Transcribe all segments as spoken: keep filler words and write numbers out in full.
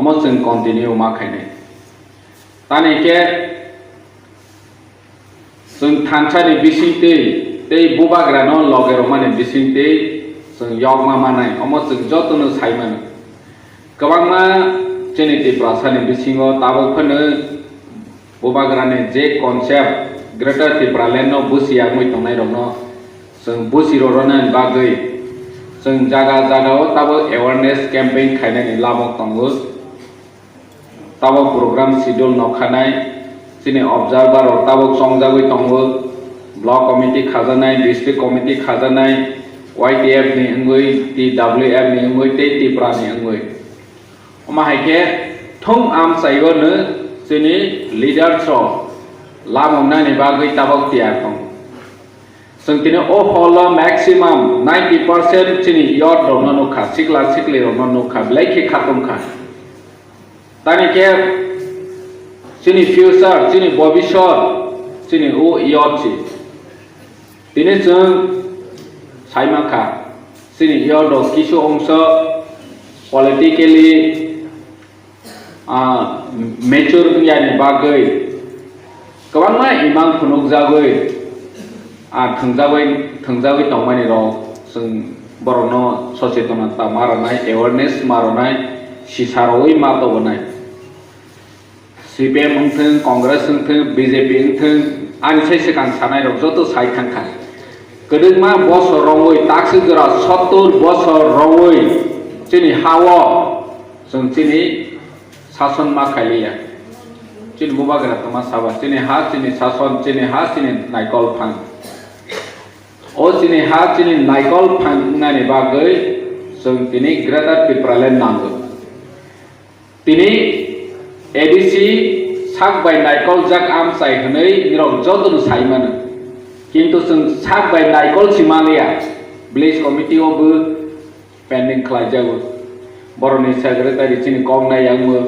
Omo chwng continue ma khainai. Tani khe chwng thansa ni bisingtwi tei bubagra no loge rwmani bisingtwi chwng yokma manai, omo chwng jotono sai mano. Kwbangma chini Tiprasa ni bisingo tabuk phano bubagra ni je concept Greater Tipraland no busi yagwi tongnai rok no chwng busi rwrwna bagwi chwng jaga jaga o tabuk awareness campaign khainani lamok tongo. Tabuk program schedule nokhanai, chini observer rok tabuk chongjagwi tongo, block committee khajaknai, district committee khajaknai, Y T F ni wngwi, T W F ni wngwi tei Tipra ni wngwi. Omo hai khe thung amchaio no chini leaders rok lamoknani bagwi tabuk tiyar tongo. Chwng tini o hall o maximum ninety percent chini youth rokno nukha, sikla sikli rokno nukha, belai khe khatung kha. Tani khe chini future, chini bobisot, chini o youth si. Tini chwng sai mankha, chini youth rok kisu ongso politically ah, mature wngyani bagwi kwbangma imang phunukjagwi, ah, thwngjagwi, thwngjagwi tongmani rok chwng borokno sochetonata ma rwnai, awareness ma rwnai, sisa rwui ma tobonai. C P M wngthwng, Congress wngthwng, B J P wngthwng, ani sai swkang sanai rok joto sai thangkha. Kwdwkma bosor romwi, takswk jora sottor bosor romwi chini ha-o chwng chini sason ma khailiya. Chini bubagra tongma saba, chini ha, chini sason, chini ha, chini naikol phang. O chini ha, chini naikol phang wngnani bagwi chwng tini Greater Tipraland nango. Tini A D C sak bai naikol jak amchai hwnwi nirok jotono sai mano. Kintu chwng sak bai naikol si manliya. Village committee o bo pending khlai jago. Borokni secretary chini kok nai yang bo.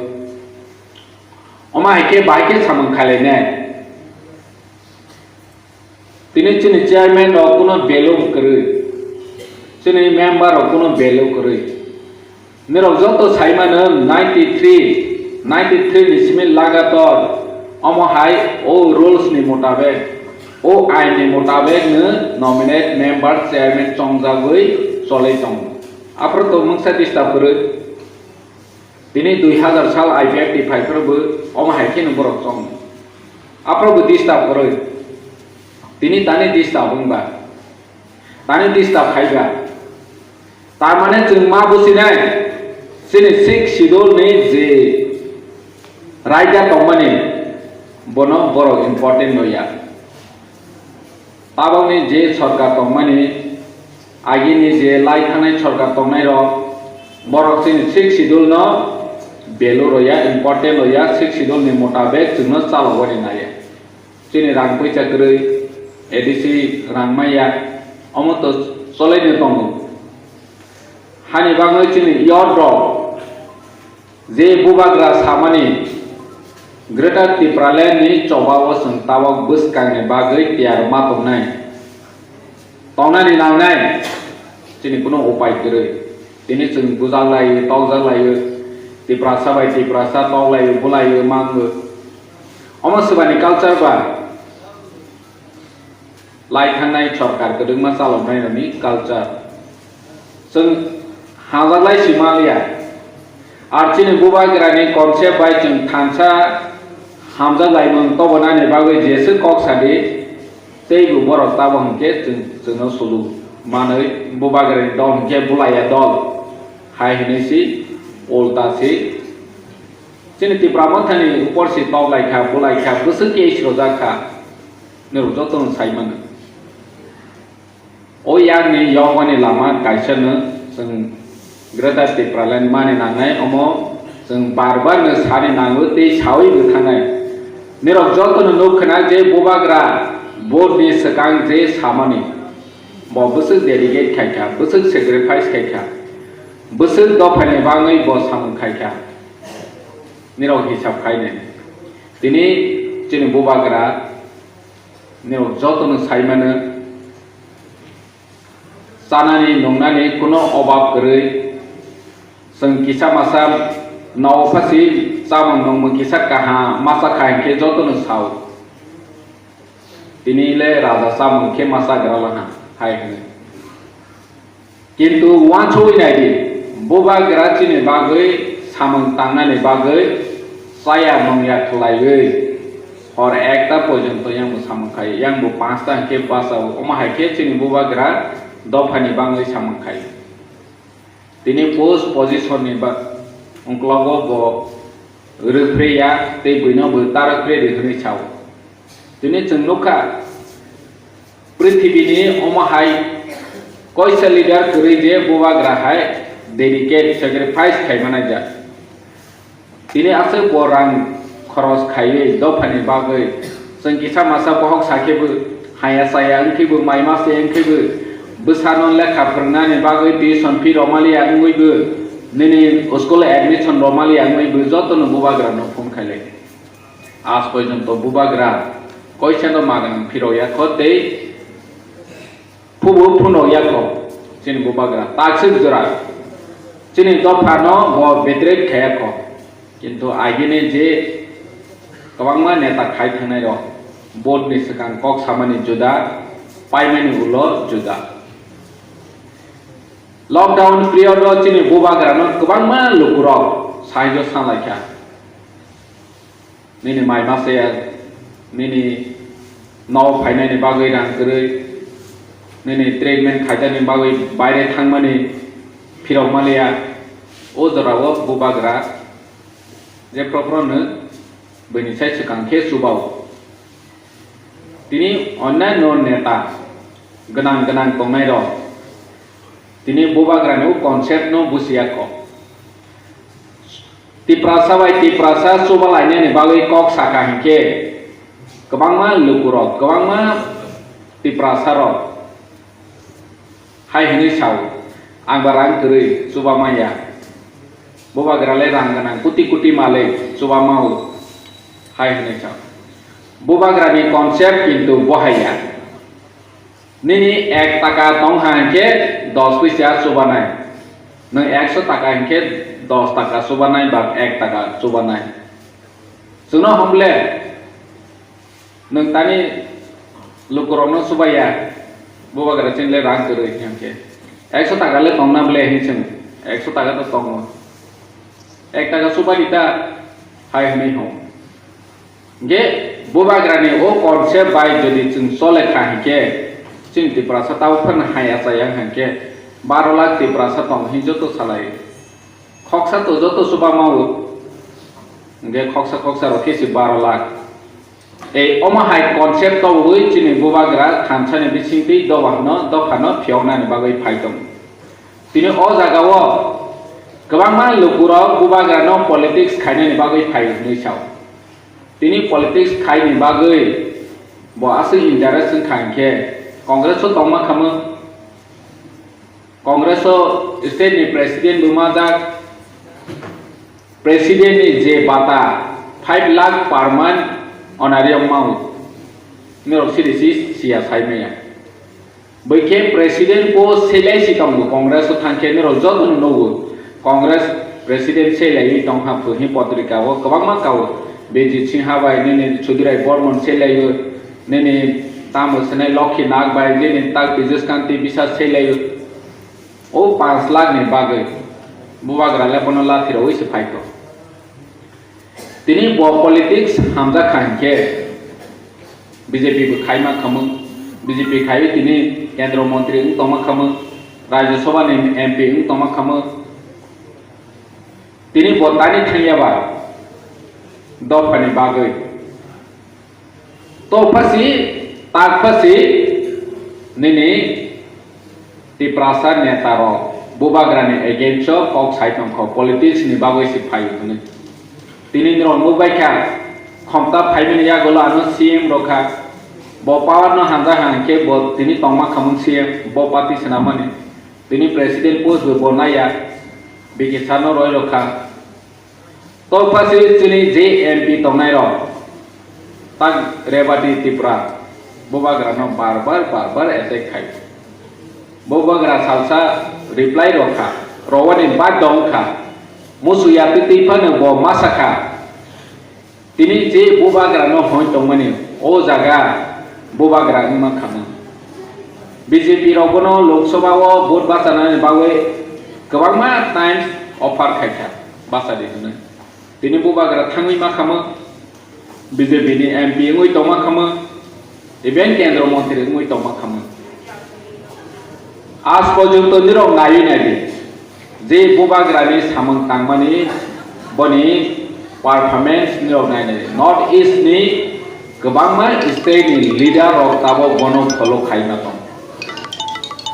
Omo hai khe bahai khe samung khailai nai. Tini chini chairman rok kuno value kwrwi, chini member rok kuno value kwrwi. Nirok joto sai mano ninety three, ninety three ni simi lagator omo hai o rules ni motabek, o ain ni motabek no nominate member chairman chongjagwi cholwi tongo. Aphuru to mungsa disturb kwrwi. Tini dui hazar sal I P F T phai phuru bo omo hai kheno borok chong. Aphuru bo disturb kwrwi. Tini tani disturb wngba. Tani disturb khaiba. Tar mane chwng ma businai. Chini sixth schedule ni je raida tongmani bono borok important no ya. Tabokni je sorkar tongmani, agini je lai thangnai sorkar tongnai rok, borok chini sixth schedule no value rwya, important rwya, sixth schedule ni motabek chwngno chalogwi naiya. Chini rang puisa kwrwi, A D C rang maya, omo to cholaino tongo. Hani bagwi chini youth rok je bubagra samani Greater Tipraland ni chobao chwng tabok bwskangni bagwi tiyar ma tongnai. Tongnani nangnai chini kuno upai kwrwi. Tini chwng bujak laio, tokjak laio, Tiprasa bai Tiprasa tok laio, bulaio, mango. Omo swbani culture ba lai thangnai sorkar kwdwkma chaloknairokni culture. Chwng hamjaklai si manliya. Ar chini bubagrani concept bai chwng thansa hamjaklaimung tobonani bagwi jeswk kok sadi, teibo borok tabo hwnkhe chwng, chwngno sulu manwi bubagrani dol hwnkhe bulaiya dol hai hwnwi si ulta si. Chini Tipra Mothani upor si tok lai kha, bulai kha, bwswk case rwjak kha. Nirok jotono sai mano. O yakni yokmani lama kaisano chwng Greater Tipraland mani nangnai, omo chwng bar bar no sani nango tei sawi bo thangnai. Nirok jotono nuk khna je bubagra vote ni swkang je samani, bo bwswk dedicate khai kha, bwswk sacrifice khai kha, bwswk dophani bagwi bo samung khai kha. Nirok hisab khai nai. Tini chini bubagra nirok jotono sai mano. Chanani nungnani kuno obab kwrwi, chwng kisa masa Nao phasi chamung nungmung kisa kaham masa kha hinkhe jotono sao. Tini le raja chamung khe masa gra laha hai hwnwi. Kintu uansugwi nai di, bubagra chini bagwi samung tangnani bagwi chaya nungya khlaiwi hor ekta porjonto yang bo samung khai, yang bo panchta hinkhe bachao, omo hai khe chini bubagra dophani bagwi samung khai. Tini post position ni ba-, ungklogo bo rwphre ya tei buino bo ta rwphre di hwnwi sao. Tini chwng nukha, prithibini omo hai koisa leader kwrwi je bubagra hai dedicate, sacrifice khai manai jak. Tini aswk bo rang khoros khaiwi dophani bagwi chwng kisa masa bohok sakhe bo haya chaya wngkhe bo mai masa wngkhe bo bwsano lekha phwrwngnani bagwi tuition fee romaliya wngwi bo nini school admission romaliya wngwi bo jotono bubagrano phone khailai. Aaj porjonto bubagra koisano magnang phirok yakho tei Phubo phunok yakho chini bubagra takswk jora chini dophano bo betwrek khayakho. Kintu agini je kwbangma neta khai thangnai rok vote ni swkang kok samani juda, paimani ulo juda. Lockdown period o chini bubagrano kwbangma lukurok sahaijo sanlaikha. Nini mai masa ya, nini nok phainani bagwi rang kwrwi, nini treatment khaijani bagwi baire thangmani phirok maliya, o jorao bubagra je proprono bini sai swkang khe chubao. Tini onnaino neta gwnang gwnang tongnairok tini bubagrani o concept no busiya kho. Tiprasa bai Tiprasa chubalainani bagwi kok sakha hinkhe kwbangma lukurok, kwbangma Tiprasarok hai hwnwi sao, "Ang ba rang kwrwi, chuba manya. Bubagra le rang gwnang, koti koti malik, chuba mao," hai hwnwi sao. Bubagrani concept kintu bohaiya. Nini ek taka tong ha hinkhe dos poisa chubanai. Nwng ekso taka hinkhe dos taka chubanai ba ek taka chubanai. Chwngno hom le nwng tani lukurokno chubaiya, bubagra chini le rang kwrwi hinkhe. Ekso taka le tongna ble hin chwng, ekso taka to tongo. Ek taka chubadi ta hai hwnwi hom. Hinkhe bubagrani o concept bai jodi chwng chole kha hinkhe, chini Tiprasa tabuk phano hai achai ya hinkhe baro lakh Tiprasa tong hin joto salai. Khoksa to joto chuba mao. Hinkhe khoksa khoksa rok khe se baro lakh. Tei omo hai concept tobogwi chini bubagra thansani bisingtwi dophano, dophano phiyoknani bagwi phai tongo. Tini o jagao kwbangma lukurok bubagrano politics khainani bagwi phai hwnwi sao. Tini politics khaini bagwi bo aswk interest wngkha hinkhe Congress o tongma khamwi, Congress o state ni president bo majak, president ni je bata five lakh per month honorarium mao, norok siri si siya sai maya. Bwkhe president post selai si tongo, Congress o thangkhe norok jotono nugo. Congress president selaiwi tongkha phuhi potrika o kwbangma kao. Bijit Singha bai nini Sudirai Bormon selaiwi, nini tamo swnai Lokhi Nag bai nini tak Tejas Kanti Biswas selaiwi. O panch lakh ni bagwi bubagra le bono lathi rogwi se phaikho. Tini bo politics hamjak kha hinkhe B J P bo khaima khamung, B J P khaiwi tini kendro montri wng tongma khamung, Rajya Sabha ni M P wng tongma khamung. Tini bo tani thangya ba dophani bagwi. To phasi, tak phasi, nini Tiprasa neta rok bubagrani against o kok sai tongkho, politics ni bagwi se phai hwnwi. Tini norok nukbai kha, khomta phaimani yagulo ano C M rokha, bo power no hamjak hang khe bo tini tongma khamung C M, bo party swnamani. Tini president post bo bo naiya, B K sir no roi rokha. Tokphasi chini je M P tongnairok, tak Rebati Tripura, bubagrano bar bar, bar bar attack khai. Bubagra salsa reply rokha, rowani baddo wngkha. Musu ya twi twi phano bo ma sakha. Tini je bubagra no hoi tongmani o jaga bubagra wngma khamung. B J P rok bono Lok Sabha o vote bachanani bagwi kwbangma times offer khaikha, bacha di hwnwi. Tini bubagra thangwi ma khamung. B J P ni M P wngwi tongma khamung, even kendro montri wngwi tongma khamung. Aaj porjonto nirok naiwi naidi, je bubagrani samung tangmani boni performance nirok nai naidi. North East ni kwbangma state ni leader rok tabok bono follow khaima tong.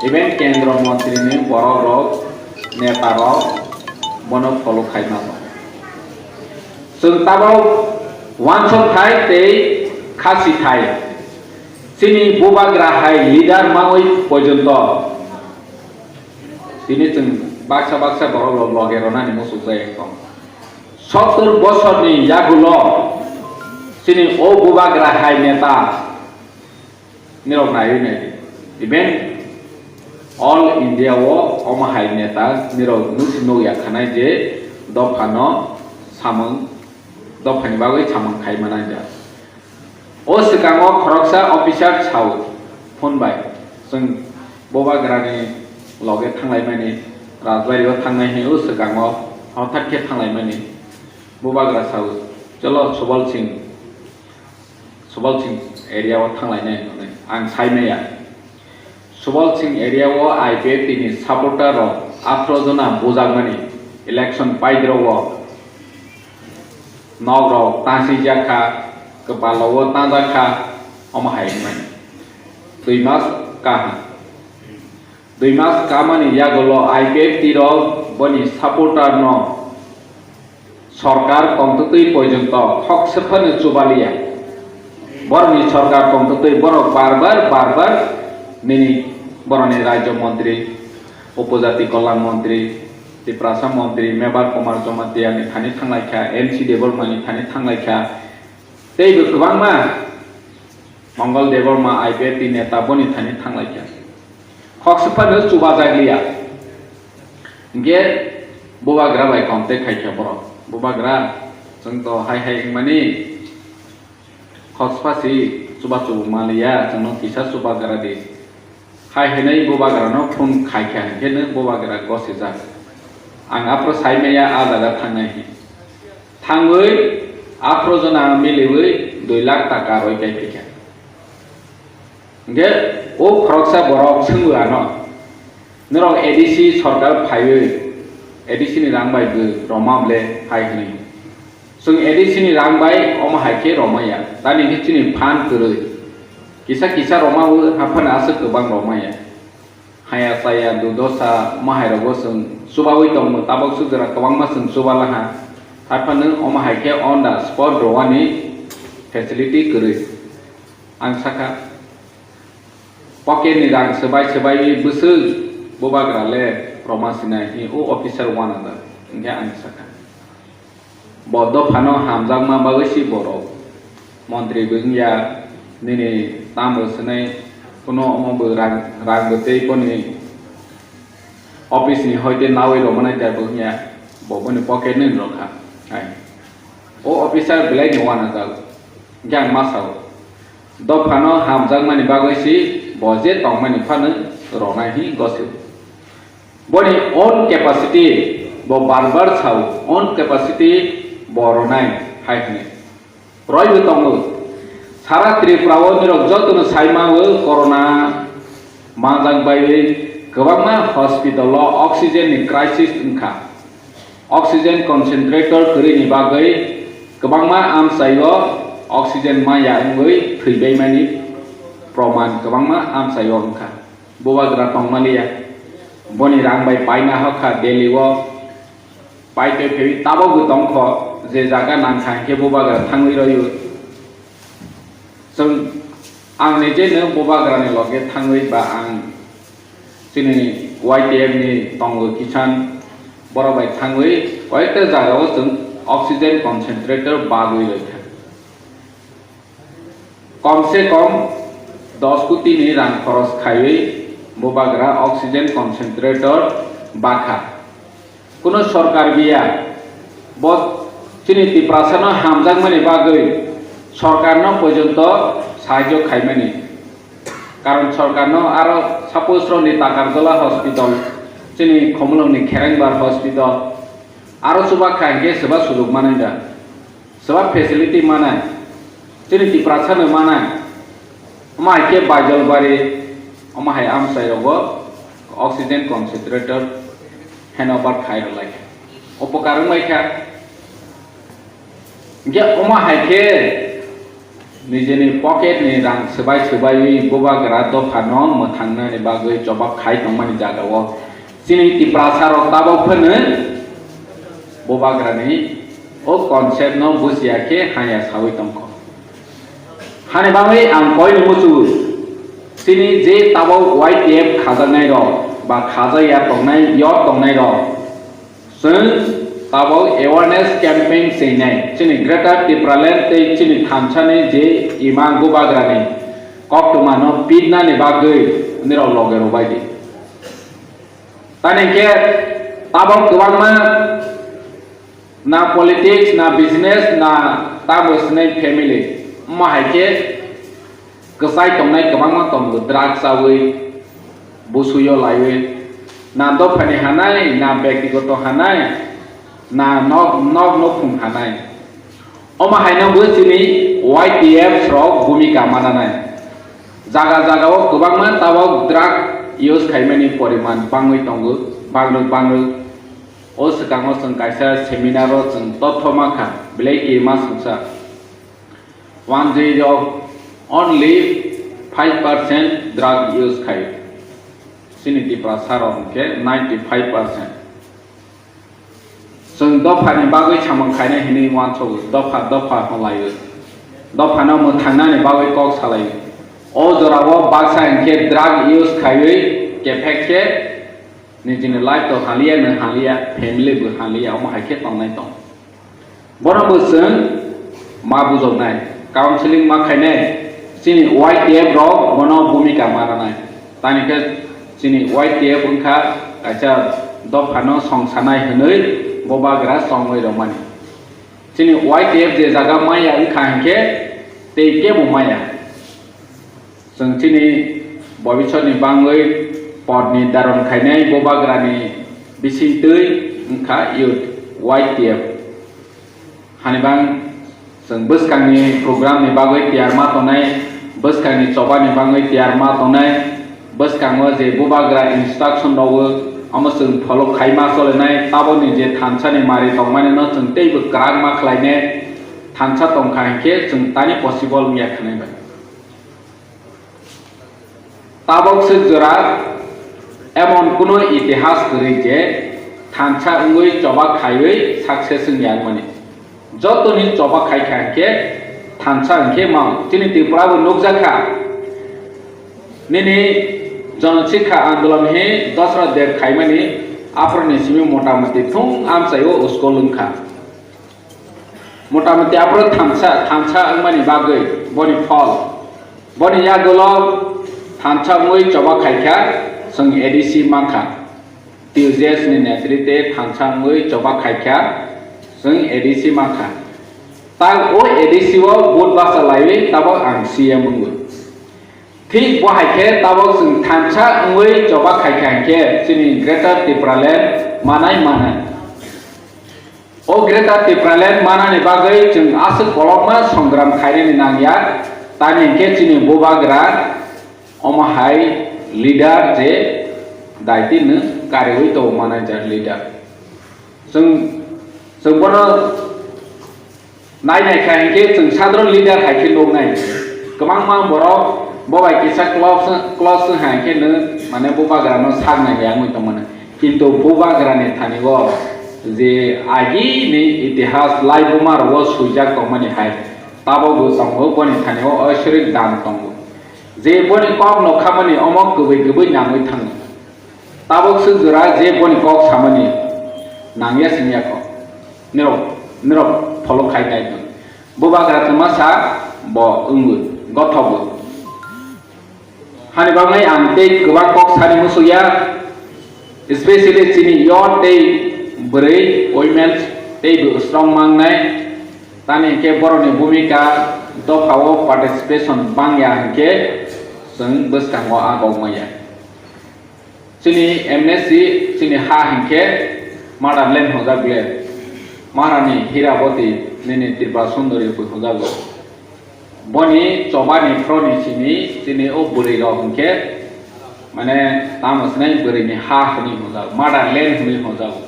Even kendro montri ni borok rok, neta rok bono follow khaima tong. Chwng tabok uansuk thai tei khasi thai. Chini bubagra hai leader mawi porjonto tini chwng baksa baksa borok rok loge ronani muchuk jai wng tong. Sottor bosorni yagulo chini o bubagra hai neta nirok naiwi naidi. Even all India o omo hai neta nirok nusi nukya khanai je dophano samung, dophani bagwi samung khai manai ja. O swkango khoroksa officer sao phone bai, chwng bubagrani loge thanglaimani, Rajbari o thangnai hwnwi o swkango hothat khe thanglaimani. Bubagra sao, "Cholo Subal Singh, Subal Singh area o thanglainai," hwnwi ang sai maya. Subal Singh area o I P F T ni supporter rok atharo jona bujakmani election paidrogo nok rok tangsijakha, kwpalo o tanjakha, omo hai wngmani. Dui mas kaham. Dui mas kamani yagulo I P F T rok boni supporter no sorkar tongtwtwi porjonto khoksa phano chubaliya. Borokni sorkar tongtwtwi borok bar bar, bar bar nini borokni rajya montri, upojati kolyan montri, Tiprasa montri, Mebar Kumar Jamatia ni thani thanglaikha, M C Debbarma ni thani thanglaikha. Teibo kwbangma Mongol Debbarma I P F T neta boni thani thanglaikha. Khoksa phano chubajakliya. Hinkhe bubagra bai contact khaikha borok. "Bubagra, chwng to hai hai wngmani, khoksa si chuba chubu manliya, chwngno kisa chubagra di." Hai hwnwi bubagrano phone khaikha hinkhe no bubagra gosijak. Ang aphuru sai maya a jaga thangnai hwnwi. Thangwi aphuru jona miliwi dui lakh taka roi kai phikha. Hinkhe o khoroksa borok swngwi ano, "Norok A D C sorkar phaiwi A D C ni rang bai bo rwma ble?" hai hwnwi. Chwng A D C ni rang bai omo hai khe romaya. Tani khe chini phan kwrwi. Kisa kisa romao haphano aswk kwbang romaya. Haya chaya dudosa omo hai rogo chwng chubawi tongo. Tabok sujra kwbangma chwng chubalaha. Haphano omo hai khe on the spot rowani facility kwrwi. Ang sakha, pocket ni rang swbai swbai bwswk bubagra le roma sinai hi o officer uanajak, hinkhe ang sakha. Bo dophano hamjakma bagwi si borok. Montri bo wngya, nini tamo swnai, kuno omo bo rang, rang bo tei boni office ni hoite nawi rwmani tei bo wngya, bo boni pocket ni rwkha. Ai. O officer belai ni uanajak, hinkhe ang ma sao. Dophano hamjakmani bagwi si bo je tongmani phano ronai hi gosip. Boni own capacity bo bar bar sao, own capacity bo ronai hai hwnwi. Roibo tongo. Sara Tripura o norok jotono sai mango corona manjak baiwi kwbangma hospital o oxygen ni crisis wngkha. Oxygen concentrator kwrwini bagwi kwbangma amchaio oxygen maya wngwi thwibaimani proman kwbangma amchaio wngkha. Bubagra tongmaliya. Boni rang bai paina hokha Delhi o. Paitoi phewi tabokbo tongkho, je jaga nangkha hinkhe bubagra thangwi roio. Chwng, ang nijeno bubagrani loge thangwi ba ang chini Y T F ni tongo kisan borok bai thangwi koyekta jagao chwng oxygen concentrator bagwi roikha. Kom se kom dos koti ni rang khoros khaiwi bubagra oxygen concentrator bakha. Kuno sorkar biya, Bo chini Tiprasano hamjakmani bagwi sorkarno porjonto sahajyo khaimani. Karon sorkarno aro suppose rokni Takarjala hospital, chini Khumulwngni Kherengbar hospital, aro chuba kha hinkhe swba sujuk manai da? Swba facility manai? Chini Tiprasano manai? Omo hai khe Baijalbari, omo hai amchai rogo oxygen concentrator handover khai rwlai kha. Upokar wngbai kha. Hinkhe omo hai khe nijini pocket ni rang swbai swbaiwi bubagra dophano mwthangnani bagwi chobak khai tongmani jagao chini Tiprasa rok tabok phano bubagrani o concept no bujiya khe haya sawi tongkho. Hani bagwi ang koino muchungo, chini je tabok Y T F khajaknai rok ba khajak ya tongnai, yor tongnai rok, chwng tabok awareness campaign swinai, chini Greater Tipraland tei chini thansani je ima bubagrani koktwmano pitnani bagwi nirok loge rwbai di. Tani khe tabok kwbangma na politics, na business, na tamo swnai family. Omo hai khe kwchai tongnai kwbangma tongo, drugs chawi, busuyo laiwi, na dophani hanai, na bektigoto hanai, na nok, nok nukhung hanai. Omo haino bo chini Y T F rok bhumika mananai. Jaga jagao kwbangma tabok drug use khaimani poriman bangwi tongo, bangrwk bangrwk. O swkango chwng kaisa seminar o chwng totho mankha, belai kirima swngsa. One day o only five percent drug use khai. Chini Tiprasa rok hwnkhe ninety five percent. Chwng dophani bagwi samung khainai hinwi uansugo, dopha dopha hwnlaio. Dophano mwthangnani bagwi kok salaio. O jorao baksa hinkhe drug use khaiwi kephek khe nijini life to haliya, nwng haliya, family bo haliya, omo hai khe tongnai tong. Bono bo chwng ma bujoknai, counseling ma khainai, chini Y T F rok bono bhumika ma rwnai. Tani khe chini Y T F wngkha kaisa dophano songsanai hwnwi bubagra chongwi rwmani. Chini Y T F je jaga maya wngkha hinkhe tei kebo maya. Chwng chini bobisotni bangwi podni daron khainai bubagrani bisingtwi wngkha youth Y T F. Hani bang chwng bwskangni programni bagwi tiyar ma tongnai, bwskangni chobani bagwi tiyar ma tongnai, bwskango je bubagra instruction rogo, omo chwng follow khai ma cholenai, taboni je thansani mari tongmani no chwng teibo kwrak ma khlainai, thansa tongkha hinkhe chwng tani possible wngya khanai bai. Tabok swk jora emon kuno itihas kwrwi je thansa wngwi choba khaiwi success wngya wngmani. Jotoni choba khai kha hinkhe thansa hinkhe mao. Chini Tripura bo nukjakha. Nini Jon Sikha Andolon hi dosra der khaimani aphuruni simi motamoti thung amchaio school wngkha. Motamoti aphuru thansa, thansa wngmani bagwi boni phol. Boni yagulo thansa wngwi choba khaikha, chwng A D C mankha. T U J S ni netrite thansa wngwi choba khaikha, chwng A D C mankha. Tang o A D C o vote basa laiwi tabok ang C M wngwi. Thik bo hai khe tabok chwng thansa wngwi choba khaikha hinkhe chini Greater Tipraland manai manai. O Greater Tipraland manani bagwi chwng aswk kolokma songram khainani nangya, tamni hinkhe chini bubagra omo hai leader je daiti nwng kariwi tongo manager leader. Chwng, chwng bono nai nai kha hinkhe chwng sadharon leader hai khe nuknai. Kwbangma borok bo bai kisa close, close wng hai khe nwng mane bubagrano sak nai ya wngwi tongmani. Kintu bubagrani thani o je agini itihas laibuma rogo swijak tongmani hai tabok bo tongo, boni thani o oisorik dan tongo. Je boni kok no khamani omo kwbwi kwbwi nangwi thango. Tabok swk jora je boni kok samani nangya singya kok. Nirok, nirok follow khai nai tong. Bubagra twma sa bo wngwi gothogwi. Hani bagwi ang tei kwbang kok sani muchukya, especially chini youth tei bwrwi, women, teibo strong mangnai. Tani hinkhe borokni bhumika dophao participation bangya hinkhe chwng bwskango agok maya. Chini M N C, chini ha hinkhe motherland hwnjak le, Maharani Hiraboti nini Tripura Sundori bo hwnjago. Boni chobani phroni simi chini o bwrwi rok hinkhe, mane, tamo sinai bwrwini ha hwnwi hwnjago, motherland hwnwi hwnjago.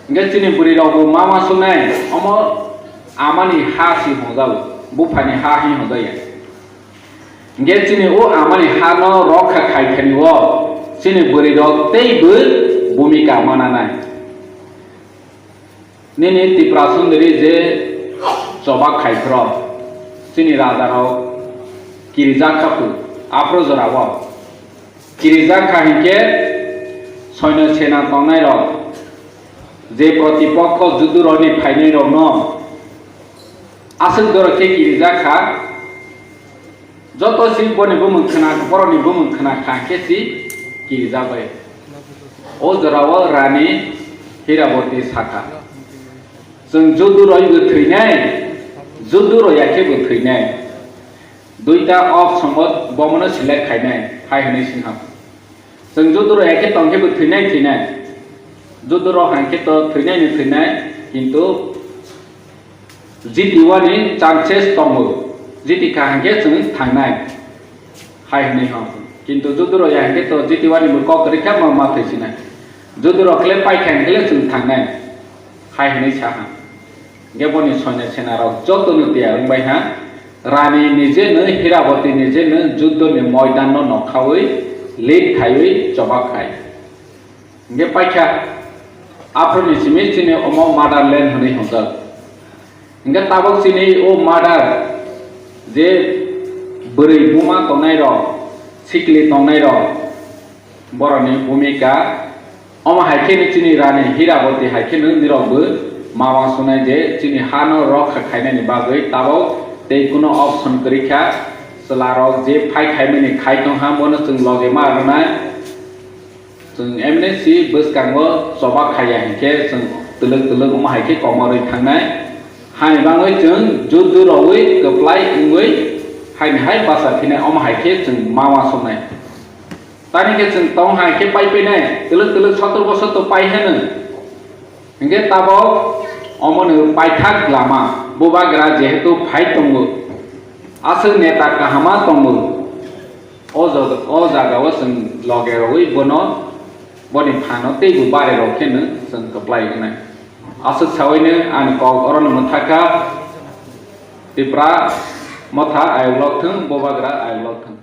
Hinkhe chini bwrwi rok bo ma ma sunai, omo amani ha si hwnjago, buphani ha hi hwnjaya. Hinkhe chini o amani ha no rokha khai thani o chini bwrwi rok tei bo bhumika mananai. Nini Tripura Sundori je choba khai phro, chini raja rok kirijak kha phu, aphro jora o. Kirijak kha hinkhe soino sena tongnai rok, je protipokho judu rokni phainai rokno aswk doro khe kirijak kha, joto si boni bumung khna, borokni bumung khna kha hinkhe si kirijak bai. O jora o Rani Hiraboti sakha, chwng judu roi bo thwinai, judu roya khe bo thwinai. Duita option o bomono select khainai, hai hwnwi singha. Chwng judu rok hai khe tong khe bo thwinai thwinai. Judu rok hai khe to thwinai ni thwinai, kintu jitiwani chances tongo. Jiti kha hai khe chwng thangnai. Hai hwnwi ho. Kintu judu rok hai khe to jitiwani bo kok kwrwi khe ma ma thwi sinai. Judu rok khle pai kha hai khe chwng thangnai. Hai hwnwi sa ha. Hinkhe boni soino senarok jotono tiyar wngbai ha. Rani nijeno, Hiraboti nijeno juddoni moidanno nokhaui, lead khaiwi chobak khai. Hinkhe paikha, aphuruni simi chini omo motherland hwnwi hwnjak. Hinkhe tabuk chini o mother je bwrwi buma tongnairok, sikli tongnairok, borokni bhumika. Omo hai kheno chini Rani Hiraboti hai kheno nirokbo ma uansuknai je chini hano rokha khainani bagwi tabuk tei kuno option kwrwi kha. Chwlarok je phai khaimani khai tong ha, bono chwng logi ma rwnai. Chwng M N C bwskango choba khaiya hinkhe chwng twlwk twlwk omo hai khe komorwi thangnai. Haini bagwi chwng juddu rogwi kwplai wngwi haini hai bacha phinai, omo hai khe chwng ma uansuknai. Tani khe chwng tong hai khe pai painai, twlwk twlwk sotor bosor to pai heno. Hinkhe tabok omono paithak lama, bubagra jehetu phai tongo, aswk neta kahama tongo, o jaga, o jagao chwng loge rogwi bono, boni phano teibo bare rok kheno chwng kwplai wngnai. Aswk sawino ani kok orono mwthakha, Tipra motha ayok lok thung, bubagra ayok lok thung.